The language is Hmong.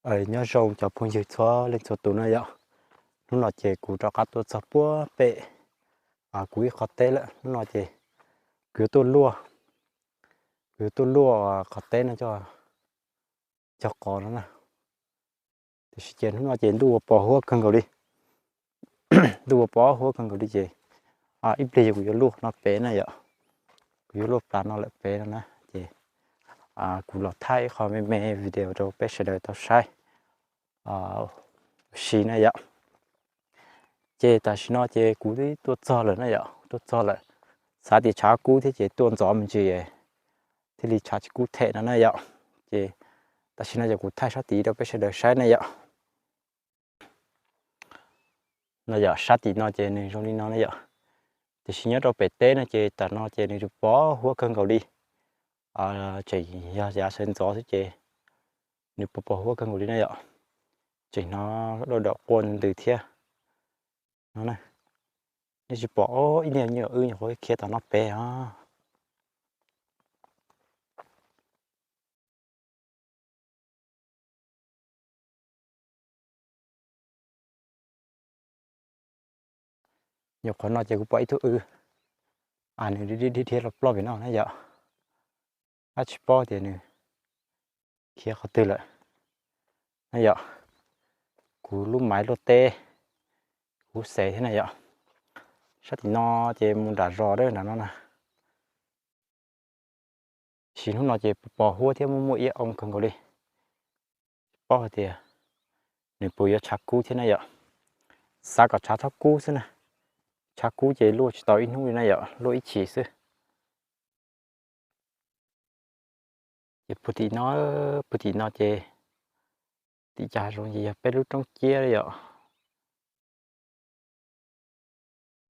Nyob zoo cov phooj ywg txhua leej txhua tus na yom. Hnub no ces kuv rov qab tuaj txog puag pem kuv ib qhov teb lawm. Hnub no ces kuv yuav tuaj luaj, kuv yuav tuaj luaj qhov teb no cog qos no na. Tiam sis ces hnub no ces ntuj ua pos huab kawg nkaus li. Ntuj ua pos huab kawg nkaus li ces ib pliag kuv yuav luaj no pem na yom. Kuv yuav luaj plaws no lawm pem no na ces kuv los thaij ib qho me me video rau peb sawv daws tau saib ua si na yom. Ces tam sim no ces kuv twb tuaj txog lawm na yom, tuaj txog lawm. Xav tias tshav kub thiab ces tuaj ntxov me ntsis thiaj li tshav tsis kub them no na yom. Ces tam sim no ces kuv thaij sab tid rau peb sawv daws saib na yom. No yom, sab tim no ces nws zoo li no na yom. Tiam sis nyob rau pem teb no ces tam no ces nws pos huab kawg nkaus li. Tseem yog yav sawv ntxov xwb ces nws pos pos huab kawg nkaus li na yom. Tseem hnov dau dam quaj ntws thiab no. Nej tsis pom, ib niag nyuam wb nyuam qhuav khiav tom no pem os. Nyuam qhuav no ces kuv pom ib tug wb, nws dhia dhia los ploj pem no na yom. Dab tsis paub tias nws khiav qhov twg lawm na yom. Kuv lub maiv luaj teb, kuv xev thiab na yom. Sab tim no ces mus nram zos dab nram no na. Sis hnub no ces pos huab thiab muaj muaj iab oo kawg nkaus li. Tsis paub hais tias nws puas yuav tshav kub thiab na yom. Xav kom tshav txhob kub xwb na. Tshav kub ces luaj tsis tau ib hnub li na yom, luaj ib chim xwb. Ces puag tim no, puag tim no ces tim cas zoo ces yog peb lub roob ciab yom.